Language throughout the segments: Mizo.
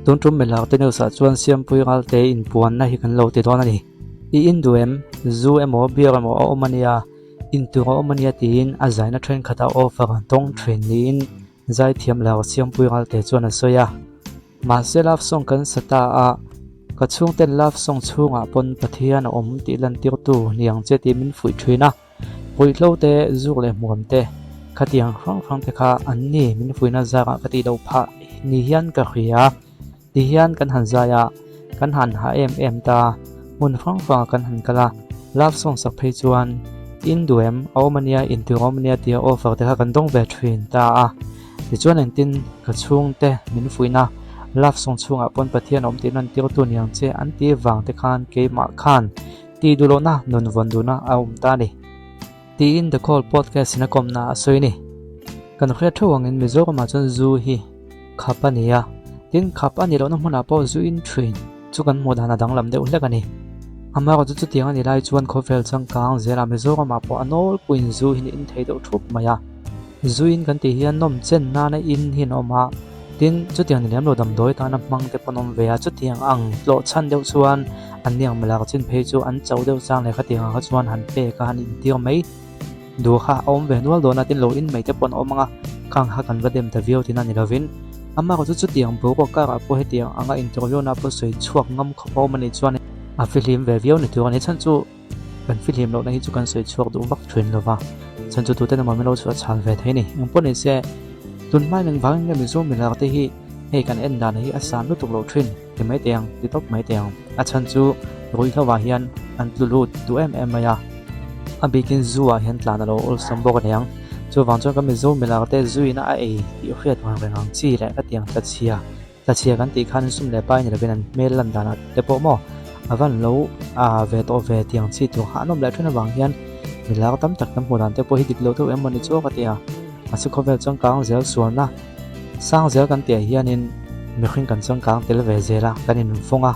Tun tum milak te news ah chuan Siampui Ralte inpuanna hi kan lo ti dawn a ni. I in duh em? Zu emaw beer emaw a awm a nia, intur a awm a nia tiin a zaina thenkhatah offer an tawng thin niin Zaithiam lar Siampui Ralte chuan a sawi a. Mahse love song kan sa ta a, ka chhungten love song chhungah pawn Pathian a awm tih lantirtu niang che tih min fuih thin a. Ruihhlo te, zuk leh hmuam te, khatiang hrang hrang te kha an ni min fuihna zarah ka tih loh phah ni hian ka hria. Ti hian kan han zai a, kan han hah em em ta, hmun hrang hrangah kan han kal a, love song sak phei chuan in duh em, a awm ania, intur a awm ania tia offer te kha kan dawng ve thin ta a. Tichuan engtin ka chhungte min fuihna love song chhungah pawn Pathian awm tih lantirtu niang che an tih vang te khan keimah khan Tih duh lohna nun vawn duhna a awm ta a ni. Tiin The Call Podcast in a kawmna a sawi a ni. Kan hriat theuh angin Mizoramah chuan zu hi khap a ni a, tin khap a nih lohna hmunah pawh zu in thin chu kan hmuh dan a danglam deuh hlek a ni. Amaherawh chu chutiang a nih lai chuan khawvel changkang zelah Mizoramah pawh a nawlpuiin zu hi in thei deuh thup mai a. Zu in kan tih hian nawm chen nana in hi an awm a, tin chutiang ni lem lo damdawi tana hmang te pawh an awm ve a, chutiang ang tlawh chhan deuh chuan an ni ang milak chin phei chu an cho deuh chang leh khatiang ang kha chuan han pek a han intir mai duh kha a awm ve nual dawn a, tin lo in mai te pawh an awm ang a, khang kha kan va dem ta viau tihna ni lovin amah chu chutiang boruak karah pawh hetiang anga interview na pawh sawi chhuak ngam khawp a awm a nih chuan a fihlim ve viau ni tur a ni chhan chu. Kan fihlim lohna hi chu kan sawi chhuak duh vak thin lova, chhan chu tute emaw min lo chhuah chhal ve thei a ni. Eng pawh ni se, tun hmai leng vangin nge Mizo milar te hi hei kan en dan hi a san lutuk loh thin ti mai teh ang, ti tawp mai teh ang. A chhan chu ruihhlo ah hian an tlu lut duh em em mai a, a bikin zu ah hian tlan a lo awlsam bawk a ni ang. Chuvang chuan kan Mizo milar te zuina a ei tih hriat vang reng ang chi leh ka tiang tla chhia. Tlachhia kan tih khan sum leh pai ni lovin an hmel lan danah te pawh maw a van lo a ve tawh ve tiang chi tur kha an awm leh thin avang hian mi lar tam tak kan hmuh dan te pawh hi dik lo deuh em mawni chu ka ti a, mahse khawvel changkang zel sualna sang zel kan tih ah hianin mihring kan changkang tel ve zel a kan invawng a,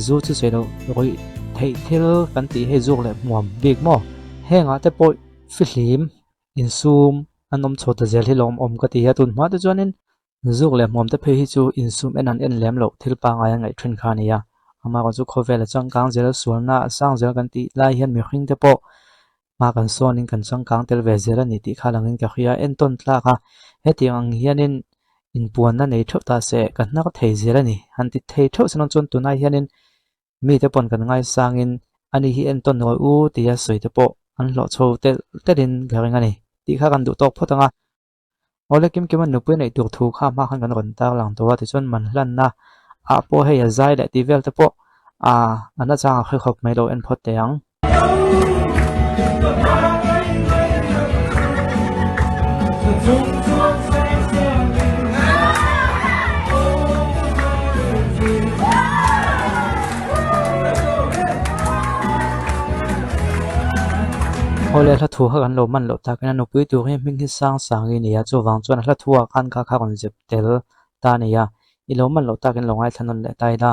zu chu sawi loh ruih theih thil kan tih hei zuk leh hmuam bik maw hengah te pawh fihlim insum an awm chho ta zel hi lawmawm ka ti a, tun hma te chuanin Zuk leh hmuam te phei hi chu insum en an en lem loh thil pangngai a ngaih thin kha a ni a. Amah chu khawvel a changkang zel, sualna a sang zel kan tih lai hian mihring te pawh hma kan sawnin kan changkang tel ve zel a ni tih kha langin ka hria. Entawn tlak a, hetiang ang hianin inpuanna nei theuh ta se ka hnar thei zel a ni. Han ti thei theuh se chuan tunai hianin mite pawn kan ngaisangin ani hi entawn nawi u tia sawi te pawh an hlawh chho telh telhin ka ring a ni tih kha kan duh tawk phawt ang a. Awle kim kim a nupui neih tur thu kha hma khan kan rawn tar lang tawh a, tichuan man hlanna ah pawh hei a zai leh tih vel te pawh ah a nachang a hre khawp mai lo en phawt teh ang. Awle hla thu kha kan lo man loh tak in a nupui tur hi hming hi sang sang i ni a chuvang chuan a hla thu ah khan kha kha rawn zep tel ta a ni a i lo man loh tak in lo ngaithla nawn leh ta ila.